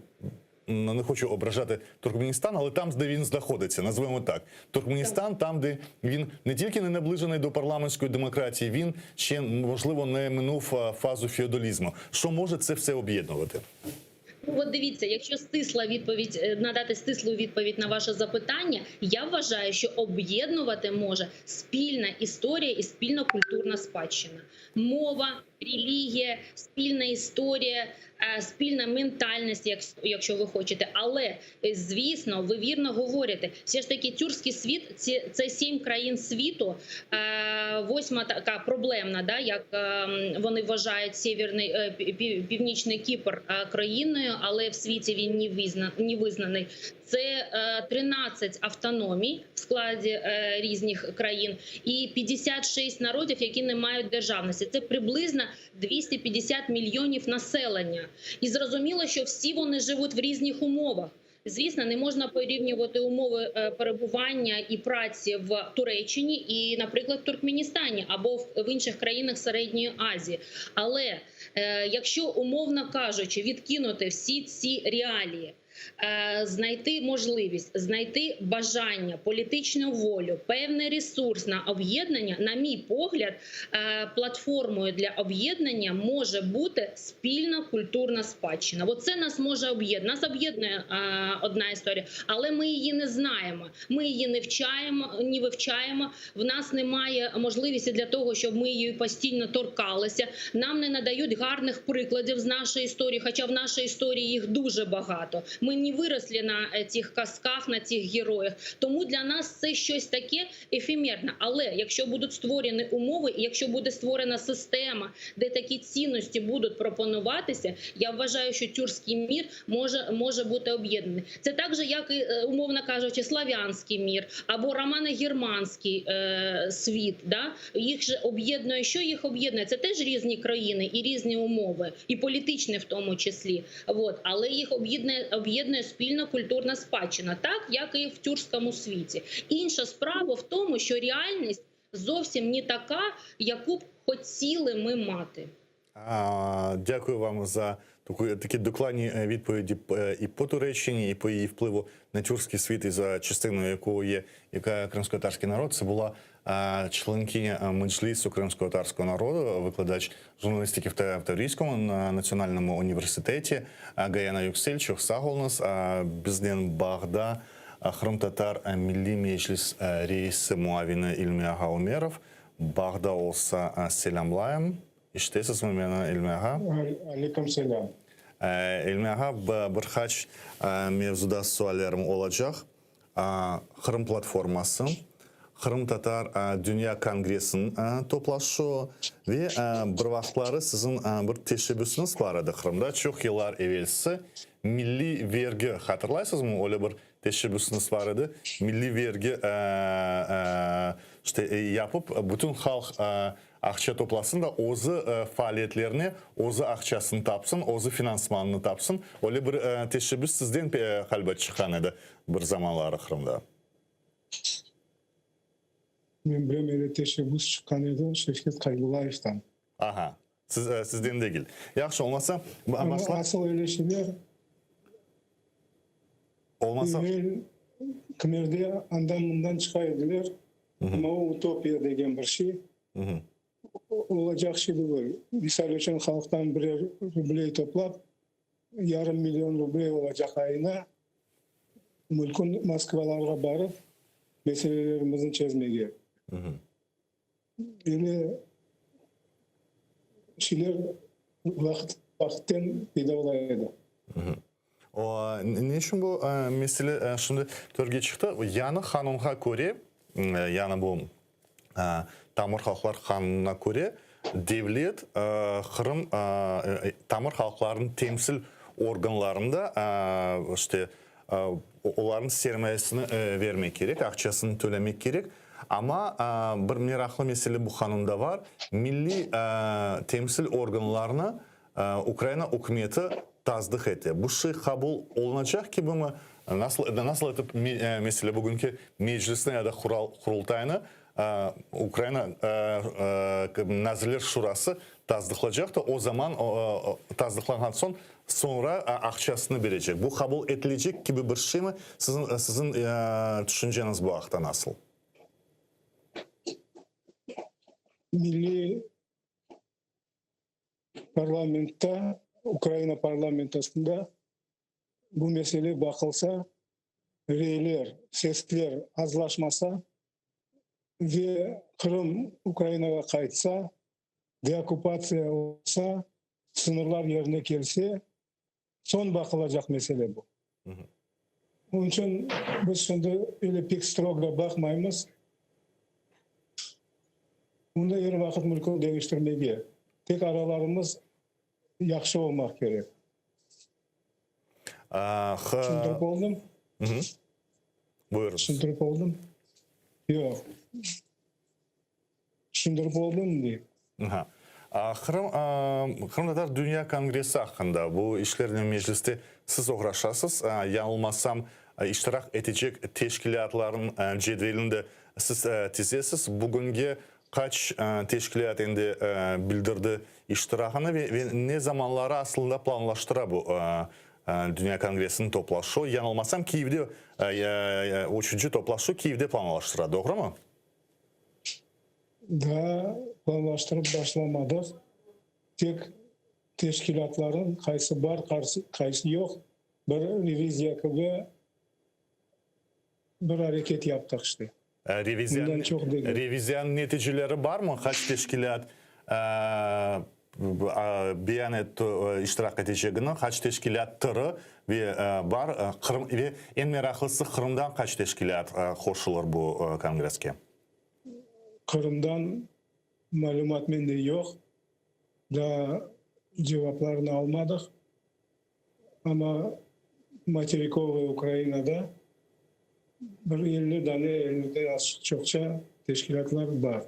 Speaker 1: не хочу ображати Туркменістан, але там, де він знаходиться, назвемо так. Туркменістан, там, де він не тільки не наближений до парламентської демократії, він ще, можливо, не минув фазу феодалізму. Що може це все об'єднувати?
Speaker 2: Ну, от дивіться, якщо стисла відповідь, надати стислу відповідь на ваше запитання, я вважаю, що об'єднувати може спільна історія і спільна культурна спадщина. Мова, релігія, спільна історія, спільна ментальність, якщо ви хочете. Але, звісно, ви вірно говорите, все ж таки тюркський світ – це 7 країн світу, 8 така проблемна, да, як вони вважають Північний Кіпр країною, але в світі він не визнаний. Це 13 автономій в складі різних країн і 56 народів, які не мають державності. Це приблизно 250 мільйонів населення. І зрозуміло, що всі вони живуть в різних умовах. Звісно, не можна порівнювати умови перебування і праці в Туреччині і, наприклад, в Туркменістані або в інших країнах Середньої Азії. Але якщо, умовно кажучи, відкинути всі ці реалії, знайти можливість, знайти бажання, політичну волю, певний ресурс на об'єднання, на мій погляд, платформою для об'єднання може бути спільна культурна спадщина. Оце нас може об'єднати. Нас об'єднує одна історія, але ми її не знаємо, ми її не вчаємо, не вивчаємо, в нас немає можливості для того, щоб ми її постійно торкалися. Нам не надають гарних прикладів з нашої історії, хоча в нашій історії їх дуже багато. Ми не виросли на цих казках, на цих героях. Тому для нас це щось таке ефемерне. Але якщо будуть створені умови, і якщо буде створена система, де такі цінності будуть пропонуватися, я вважаю, що тюркський мір може бути об'єднаний. Це так же, як і, умовно кажучи, славянський мір або романо-германський світ. Да? Їх же об'єднує, що їх об'єднує? Це теж різні країни і різні умови, і політичні в тому числі. Вот. Але їх об'єднує спільна культурна спадщина, так, як і в тюркському світі. Інша справа в тому, що реальність зовсім не така, яку б хотіли ми мати.
Speaker 1: Дякую вам за такі докладні відповіді і по Туреччині, і по її впливу на тюркський світ, і за частиною якого є яка кримськотатарський народ. Це була членкиня Меджлісу кримськотатарського народу, викладач журналістики в Таврійському національному університеті Гаяна Юксель, Çoq sağ oluñız. Biznen bağda Qırımtatar Milliy Meclis reisi muavini İlmi ağa Umerov. Bağda olsa, selâmlayım. İşitesizmi meni, İlmi ağa?
Speaker 3: Aleyküm selâm.
Speaker 1: İlmi ağa, bir qaç mevzuda suallerim olacaq. Qırım platforması, Qırımtatar Dünya Kongressiniñ toplaşuvı ve bir vaqıtları siziñ bir teşebbüsiñiz bar edi Qırımda, çoq yıllar evelsi milliy vergi, hatırlaysızmı, öyle bir teşebbüsiñiz bar edi, milliy vergi işte yapıp, bütün halq Aqça toplasın da, özü faaliyetlerine özü aqçasını tapsın, özü finansmanını tapsın. Öyle bir teşebbüs sizden ğaliba çıqqan edi bir zamanları Qırımda.
Speaker 3: Men bilem, öyle teşebbüs çıqqan edi Şevket Qaybullayevdan.
Speaker 1: Aha, sizden degil. Yahşı, olmasa,
Speaker 3: Amma asıl öyle şeyler
Speaker 1: Olmasa.
Speaker 3: Evel kimerde andan-mından çıqa ediler, amma o utopiya degen bir şey, olacaq şey degil. Misal içün, halqtan birer rubley toplap, yarım million rubley olacaq ayına, mülkün Moskvalarğa barıp, meselelerimizni çezmege. Öyle şeyler vaqıt-vaqıtten peyda ola edi.
Speaker 1: O, ne içün bu mesele şimdi törge çıqtı? Yañı qanunğa köre, yañı bu tamır halqlar qanunına köre, devlet Qırım tamır halqlarınıñ temsil organlarında işte olarnıñ sermayesini vermek kerek, aqçasını tölemek kerek. Amma bir meraqlı mesele bu qanunda bar, milliy temsil organlarını Ukraina ükümeti tasdıq ete. Bu şey qabul olunacaq kibimi? Nasıl, nasıl etip mesele bugünki Meclisni ya da Qurultaynı Ukraina Nazirler Şurası tasdıqlacaq da, o zaman tasdıqlanğan soñ, soñra aqçasını berecek. Bu qabul etilecek kibi bir şeymi? Siziñ, siziñ tüşünceñiz bu aqta nasıl?
Speaker 3: Milliy Parlamentta, Ukraina parlamentosında bu mesele baqılsa, reyler, sesler azlaşmasa ve Qırım Ukrainağa qaytsa, deokkupatsiya olsa, sıñırlar yerine kelse, soñ baqılacaq mesele bu. Onıñ içün biz şimdi öyle pek strogo baqmaymız. Bunı er vaqıt mümkün deñiştirmege. Tek aralarımız yahşı olmaq kerek. Tüşündirip oldım?
Speaker 1: Buyurıñız.
Speaker 3: Tüşündirip oldım? Yoq. Tüşündirip oldım, dey.
Speaker 1: Qırım, Qırımtatar Dünya Kongressi aqqında, bu işlernen Mecliste siz oğraşasız, yañılmasam, iştirak etecek teşkilâtlarnıñ cedvelini de siz tizesiz. Bugünge qaç teşkilât endi bildirdi iştirağını ve ne zamanları aslında planlaştıra bu Dünya Kongressiniñ toplaşuvı? Yañılmasam, Kiyevde üçünci toplaşuv Kiyevde planlaştıra, doğrumı?
Speaker 3: Daa planlaştırıp başlamadıq. Tek teşkilâtlarnıñ qaysı bar, qaysı yoq, bir reviziya kibi bir areket yaptıq işte.
Speaker 1: Bundan çoq degil. Reviziyanıñ neticeleri barmı? Qaç teşkilât beyan etti iştirak etecegini, qaç teşkilât tiri ve bar, Qırım ve eñ meraqlısı Qırımdan qaç teşkilât qoşulır bu kongresske?
Speaker 3: Qırımdan malümat mende yoq, daa cevaplarını almadıq, amma materikovıy Ukrainada bir 50 dane, elliden azçıq çoqça teşkilâtlar bar.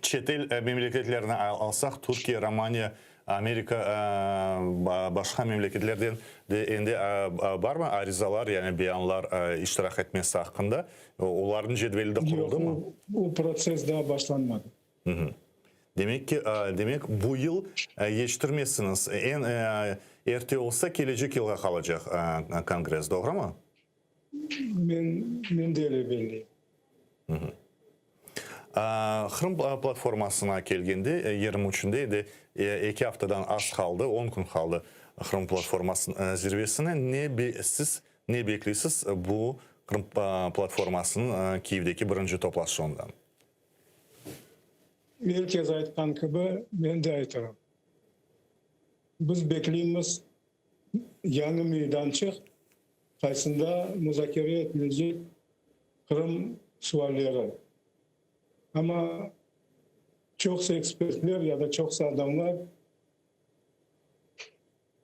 Speaker 1: Çetel memleketlerini alsaq, Türkiye, Romaniya, Amerika, başqa memleketlerden de endi barmı arizalar, yani beyanlar iştirak etmesi aqqında? Olarnıñ cedveli de quruldımı?
Speaker 3: Yoq, o protsess daa başlanmadı.
Speaker 1: Demek ki, demek bu yıl yetiştirmezsiñiz. Eñ erte olsa, kelecek yılğa qalacaq kongress, doğrumı?
Speaker 3: Men, men de öyle belleyim.
Speaker 1: Qırım platformasına kelgende, 23-nde endi eki aftadan az qaldı, on kün qaldı Qırım platformasınıñ zirvesine. Ne siz ne bekleysiz bu Qırım platformasınıñ Kiyevdeki birinci toplaşuvından?
Speaker 3: Er kes aytqan kibi, men de aytarım. Biz bekleymiz yañı meydançıq, qaysında muzakere etilecek Qırım sualleri. Amma çoqsa ekspertler ya da çoqsa adamlar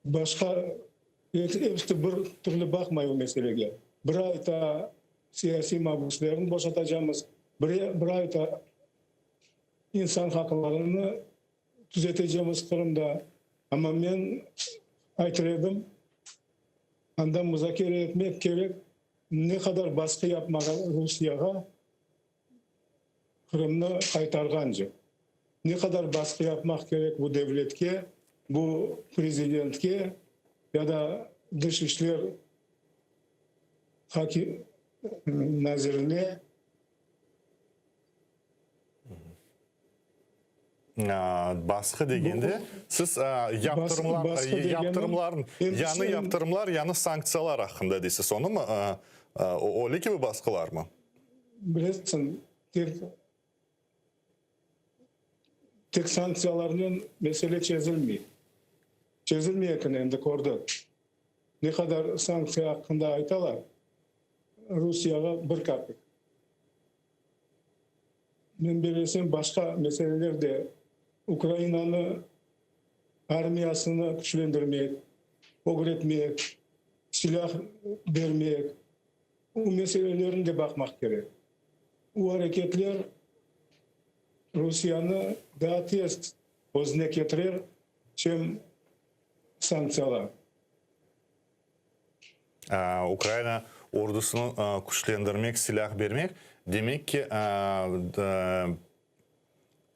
Speaker 3: başqa, episi bir türlü baqmay o meselege. Biri ayta, siyasiy mabüslerni boşatacamız, biri ayta, insan haqlarını tüzetecemiz Qırımda. Amma men aytır edim, anda muzakere etmek kerek, ne qadar basqı yapmağa Rusiyağa Qırımnı qaytarğance. Ne qadar basqı yapmaq kerek bu devletke, bu prezidentke ya da Dış işler nazirine.
Speaker 1: Basqı degende, siz yaptırımlar, yaptırımlar, yañı yaptırımlar, yañı sanktsiyalar aqqında deysiz, onımı, öyle kibi basqılarmı?
Speaker 3: Bilesiñ, tek, tek sanktsiyalarnen mesele çezilmey. Çezilmey eken, endi kördik. Ne qadar sanktsiya aqqında aytalar, Rusiyağa bir kapik. Men bellesem, başqa meseleler de, Ukrainanı armiyasını küçlendirmek, ögretmek, silâh bermek, o meselelerni de baqmaq kerek. O areketler Rusiyanı daa tez özüne ketirer, çem sanktsiyalar.
Speaker 1: Ukraina ordusını küçlendirmek, silâh bermek, demek ki,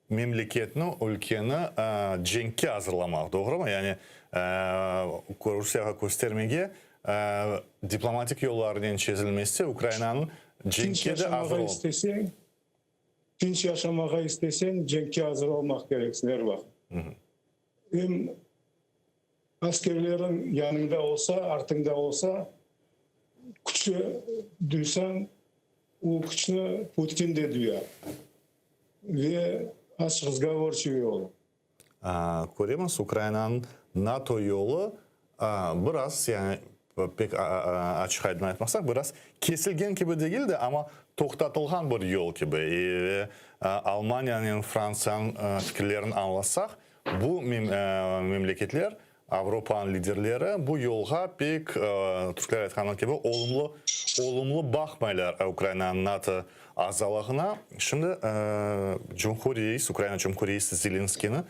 Speaker 1: memleketni, ülkeni cenkke azırlamaq, doğrumı? Yani, Rusiyağa köstermege, diplomatik yollarnen çezilmese, Ukrainanıñ cenkke de azır ol.
Speaker 3: Tınç yaşamağa isteseñ, cenkke azır olmaq kereksiñ er vaqıt. Em Askerleriñ yanıñda olsa, artıñda olsa, küçü duysañ, o küçni Putin de duya ve az razgovorçivıy olur.
Speaker 1: Köremiz, Ukrainanıñ NATO yolu biraz, yani pek açıq-aydın aytmasaq, biraz kesilgen kibi degil de, amma toqtatılğan bir yol kibi. Ve Almaniyanen Frantsiyanıñ fikirlerini añlasaq, Bu memleketler. Avropanıñ liderleri bu yolğa pek, türkler aytqanı kibi, olumlı olumlı baqmaylar Ukrainanıñ NATO azalığına. Şimdi cumhur reis, Ukraina cumhur reisi Zelenskıynı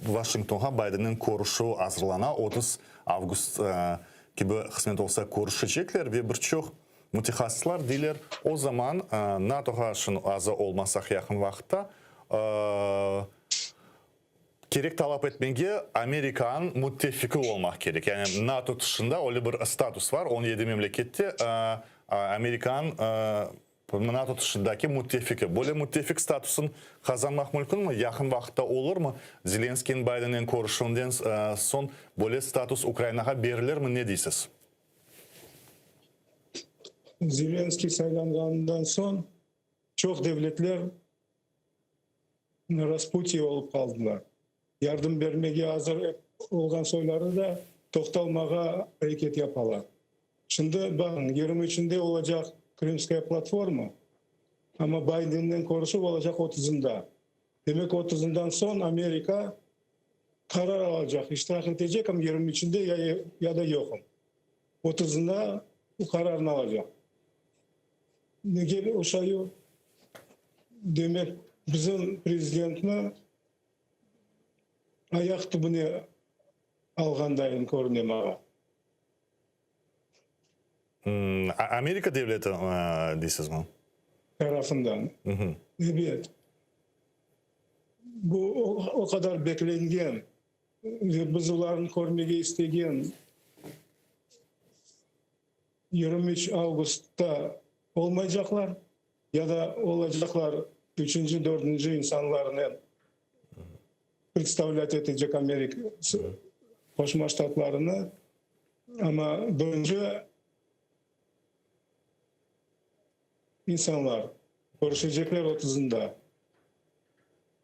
Speaker 1: Washingtonğa Baydennen körüşüvi azırlana, 30 avgust kibi qısmet olsa körüşecekler ve bir çoq mütehassıslar deyler, o zaman NATOğa aza olmasaq yaqın vaqıtta, Kerek talap etmege Amerikanıñ müttefiki olmaq kerek. Yani NATO tışında öyle bir status var, 17 memlekette Amerikanıñ NATO tışındaki müttefiki. Böyle müttefik statusın qazanmaq mümkünmi? Yaqın vaqıtta olurmı? Zelenskıynıñ Baydennen körüşüvinden soñ böyle status Ukrainağa berilirmi, ne deysiz?
Speaker 3: Zelenskıy saylanğanından soñ çoq devletler rasputiye olıp qaldılar. Yardım bermege azır olğan soyları da toqtalmağa areket yapalar. Şimdi, baqıñ, 23-nde olacaq Krımskaya platforma, amma Baydennen körüşüv olacaq otuzında. Demek, otuzından soñ Amerika qarar alacaq, iştirak etecekim 23-nde ya da yoqım. Otuzında bu qararnı alacaq. Nege oşayı? Demek, bizim prezidentni ayaq tübüne alğandayın körüne maña.
Speaker 1: Amerika devleti deysizmi?
Speaker 3: Tarafından. Ebet. Bu o qadar beklengen ve biz olarnı körmege istegen 23 avgustta olmaycaqlar ya da olacaqlar üçünci, dördünci insanlarnen predstavlât etecek Amerika Qoşma Ştatlarını, amma birinci insanlar körüşecekler otuzında.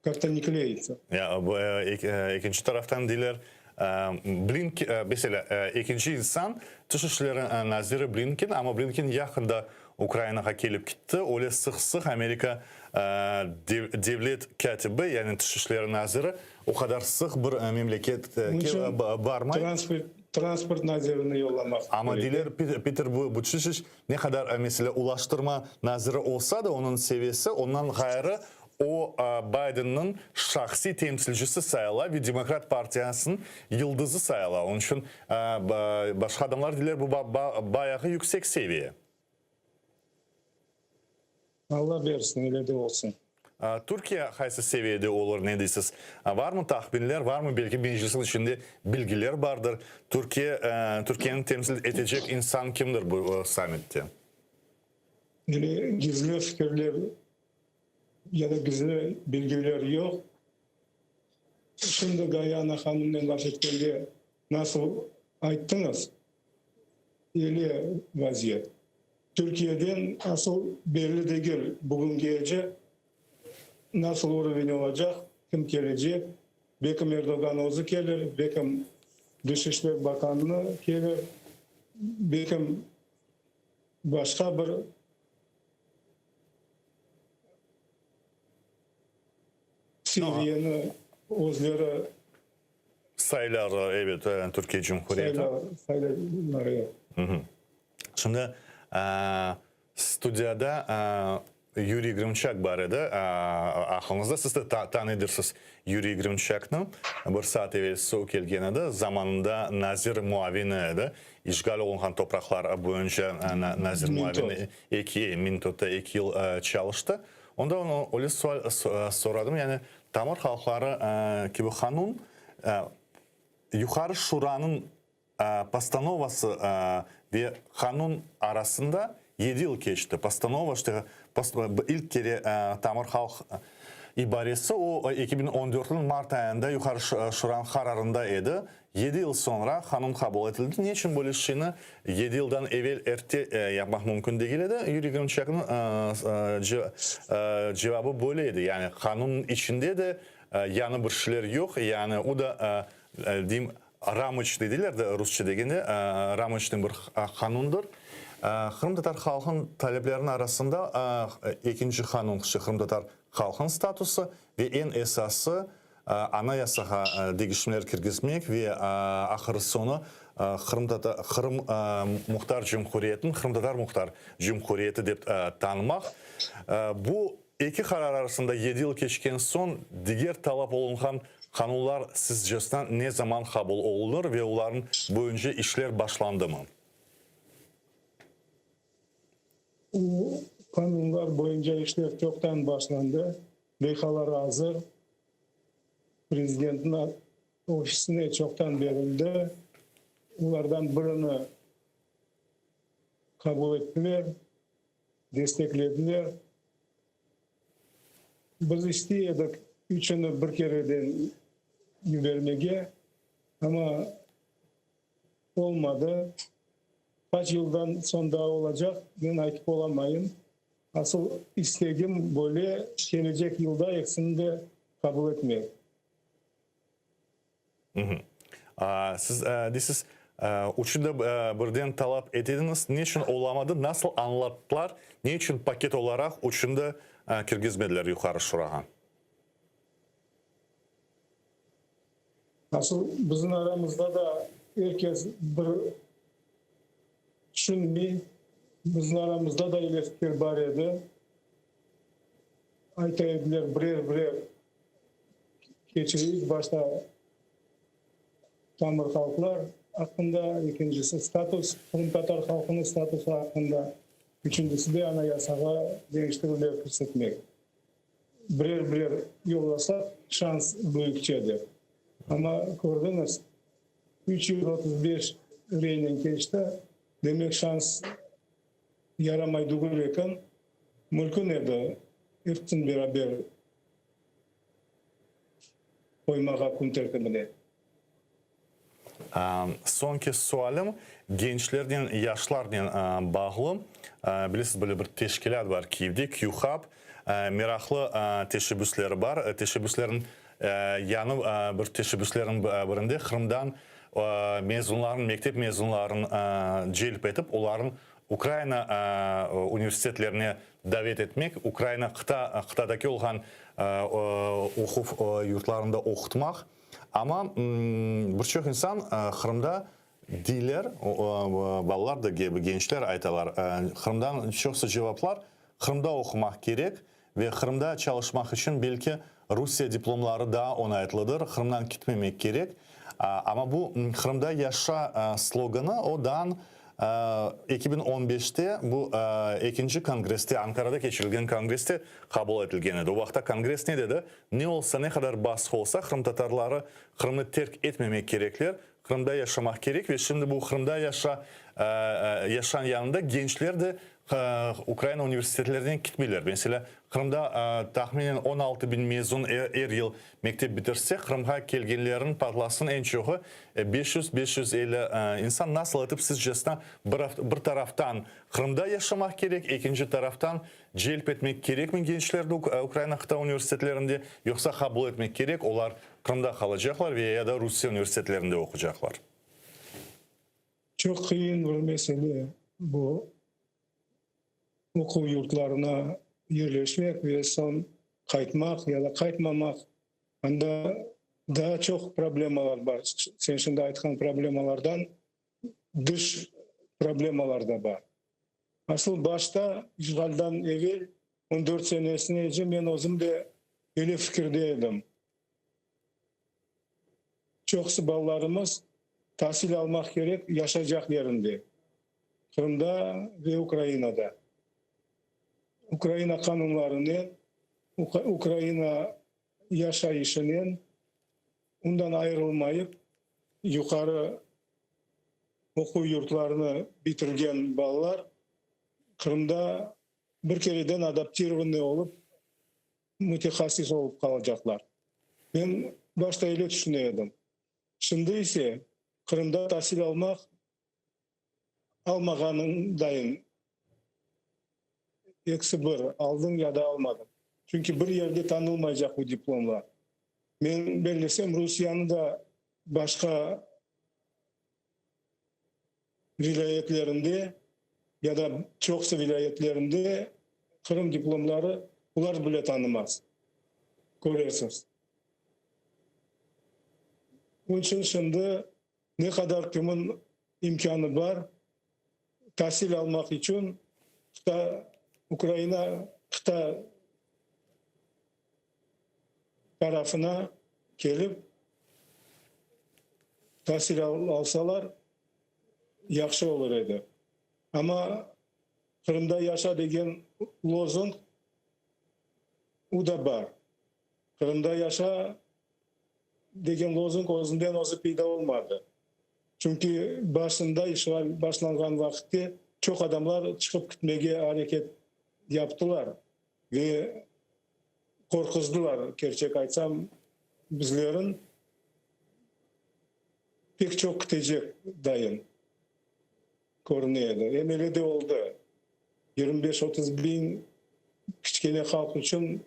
Speaker 3: Kak-to ne kleyitsa.
Speaker 1: Ya, bu, ekinci taraftan deyler, Blink, meselâ, ekinci insan, Tış işleri naziri Blinken, amma Blinken yaqında Ukrainağa kelip kitti, öyle sıq-sıq Amerika devlet kâtibi, yani tış işleri naziri o qadar sıq bir memleketke barmay.
Speaker 3: Transport nazirini yollamaq kerek.
Speaker 1: Amma deyler, Peter Buttigieg ne qadar, meselâ, ulaştırma naziri olsa da, onıñ seviyesi, ondan ğayrı, O, Baydenniñ şahsiy temsilcisi sayıla ve Demokrat partiyasınıñ yıldızı sayıla. Onıñ içün başqa adamlar deyler, bu bayağı yüksek seviye.
Speaker 3: Alla bersin, öyle de olsun.
Speaker 1: Türkiye qaysı seviyede olur, ne deysiz? Varmı tahminler, varmı, belki Meclisniñ içinde bilgiler bardır? Türkiye, Türkiyeni temsil etecek insan kimdir bu sammitte?
Speaker 3: Öyle gizli fikirler Ya da gizli bilgiler yoq. Şimdi Gayana hanımnen laf etkende nasıl ayttıñız, öyle vaziyet. Türkiyeden asıl belli degil, bugüngece nasıl uroven olacaq, kim kelecek, belkim Erdoğan özü kelir, belkim Dış işler bakanı kelir, belkim başqa bir Seviyeni özleri
Speaker 1: Saylar, evet, Türkiye Cumhuriyeti.
Speaker 3: Saylar, evet.
Speaker 1: Şimdi studiyada Yuriy Grımçak bar edi, aqlıñızda, siz de tanıdırsız Yuriy Grımçaknı, bir saat evelsi o kelgen edi, zamanında nazir muavini edi, işğal olunğan topraqlar boyunca nazir muavini Eki, Mintotta eki yıl çalıştı. Onda onı öyle sual soradım, yani tamır halqları kibi qanun Yuqarı Şuranıñ postanovası ve qanun arasında yedi yıl keçti. Postanova, işte, ilk kere tamır halq ibaresi o 2014-niñ mart ayında Yuqarı Şuranıñ qararında edi. Yedi yıl soñra qanun qabul etildi. Ne içün böyle şeyni yedi yıldan evel erte yapmaq mümkün degil edi? Yuriy Grımçaknıñ cevabı böyle edi, yani qanunnıñ içinde de yañı bir şeyler yoq, yani o da, deyim, ramoçnıy deyler de rusça degende, ramoçnıy bir qanundır. Qırımtatar halqınıñ talepleriniñ arasında ekinci qanun, qırımtatar halqınıñ statusı ve eñ esası, Anayasağa deñişmeler kirgizmek ve ahır-soñu Qırımtatar Qırım Muhtar Cumhuriyetini Qırımtatar Muhtar Cumhuriyeti dep tanımaq. Bu eki qarar arasında yedi yıl keçken soñ diger talap olunğan qanunlar sizcesine ne zaman qabul olunır ve olarnıñ boyunca işler başlandımı?
Speaker 3: Bu qanunlar boyunca işler çoqtan başlandı, leyhalar azır, Prezidentniñ ofisine çoqtan berildi. Olardan birini qabul ettiler, desteklediler. Biz istey edik üçüni bir kereden yibermege, amma Olmadı. Qaç yıldan soñ daa olacaq, men aytıp olamayım. Asıl istegim böyle, kelecek yılda ekisini de qabul etmek.
Speaker 1: Siz deysiz, üçü de birden talap ete ediñiz. Ne içün olamadı? Nasıl añlattılar? Ne içün paket olaraq üçüni de kirgizmediler Yuqarı Şurağa?
Speaker 3: Asıl bizim aramızda da er kes bir tüşünmey, bizim aramızda da öyle fikir bar edi. Ayta ediler, birer-birer keçireyik, başta tamır halqlar aqqında, ekincisi status, qırımtatar halqınıñ statusı aqqında, üçüncisi de Anayasağa deñiştirüvler kirsetmek. Birer-birer yollasaq, şans büyükçedir. Amma kördiñiz, 335 reynen keçti, demek şans yaramay degil eken. Mümkün edi epsin beraber qoymağa kün tertibine.
Speaker 1: Soñki sualim gençlernen, yaşlarnen bağlı. Bilesiz, böyle bir teşkilât bar Kyivde, Q-Hub. Meraqlı teşebbüsleri bar. Teşebbüslerniñ yañı bir teşebbüslerniñ birinde Qırımdan mezunlarnıñ, mektep mezunlarını celp etip, olarnıñ Ukraina universitetlerine davet etmek, Ukraina qıta, qıtadaki olğan oquv yurtlarında oqutmaq. Amma bir çoq insan Qırımda deyler, balalar da kibi gençler aytalar, Qırımdan çoqsa cevaplar, Qırımda oqumaq kerek ve Qırımda çalışmaq içün belki Rusiye diplomları daa oñaytlıdır, Qırımdan kitmemek kerek. Amma bu Qırımda yaşa sloganı o daan 2015te bu ekinci kongresste, Ankarada keçirilgen kongresste qabul etilgen edi. O vaqıtta kongress ne dedi? Ne olsa, ne qadar basqı olsa, qırımtatarları Qırımnı terk etmemek kerekler, Qırımda yaşamaq kerek ve şimdi bu Qırımda yaşa yaşan yanında gençler de Ukraina universitetlerine kitmeyler. Meselâ, Qırımda tahminen 16 biñ mezun er yıl mektep bitirse, Qırımğa kelgenlerniñ patlasın eñ çoqu 500, 550 insan. Nasıl etip sizcesine bir taraftan Qırımda yaşamaq kerek, ekinci taraftan Celp etmek kerekmi gençlerni Ukraina qıta universitetlerinde, yoqsa qabul etmek kerek, olar Qırımda qalacaqlar ve ya da Rusiye universitetlerinde oqucaqlar?
Speaker 3: Çoq qıyın bir mesele bu, oquv yurtlarına yerleşmek ve soñ qaytmaq ya da qaytmamaq. Anda daa çoq problemalar bar, sen şimdi aytqan problemalardan dış problemalar da bar. Asıl başta, işğaldan evel, on dört senesinece men özüm de öyle fikirde edim. Çoqusı balalarımız tasil almaq kerek yaşaycaq yerinde, Qırımda ve Ukrainada. Ukraina qanunlarınen, Ukraina yaşayışınen, ondan ayırılmayıp, yuqarı oquv yurtlarını bitirgen balalar Qırımda bir kereden adaptirovannıy olıp, mütehassıs olıp qalacaqlar. Men başta öyle tüşüne edim. Şimdi ise Qırımda tasil almaq almağanıñ dayın ekisi bir, aldıñ ya da almadıñ. Çünki bir yerde tanılmaycaq bu diplomlar. Men bellesem, Rusiyanı da başqa vilâyetlerinde ya da çoqusı vilâyetlerinde Qırım diplomları olar bile tanımaz, körersiz. Onıñ içün şimdi ne qadar kimin imkânı bar, tasil almaq içün qıta, Ukraina qıta tarafına kelip tasil alsalar, yahşı olur edi. Amma Qırımda yaşa degen lozung u da bar. Qırımda yaşa degen lozung özünden özü peyda olmadı. Çünki başında, işğal başlanğan vaqıtte çoq adamlar çıqıp kitmege areket yaptılar ve qorquzdılar, kerçek aytsam, bizlerin pek çoq kitecek dayın körüne edi. Em öyle de oldı. 25-30 biñ kiçkene halq içün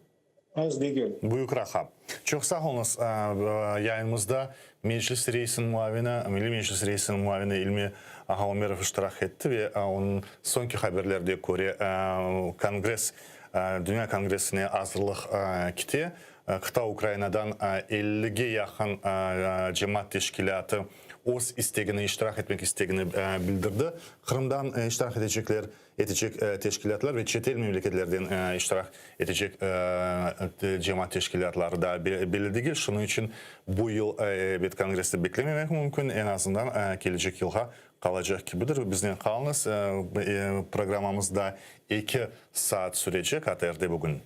Speaker 3: az degil.
Speaker 1: Büyük raqam. Çoq sağ oluñız. Yayınımızda Meclis reisiniñ muavini, Milliy Meclis reisiniñ muavini İlmi ağa Ömerov iştirak etti ve onıñ soñki haberlerge köre Kongress, Dünya kongressine azırlıq kite. Qıta Ukrainadan ellige yaqın cemaat teşkilâtı öz istegini, iştirak etmek istegini bildirdi. Qırımdan iştirak etecekler, etecek teşkilâtlar ve çetel memleketlerden iştirak etecek cemaat teşkilâtları da belli degil. Şunıñ içün bu yıl, ebet, kongressti beklememek mümkün, eñ azından kelecek yılğa qalacaq kibidir. Biznen qalıñız, programmamız daa eki saat sürecek, ATRde bugün.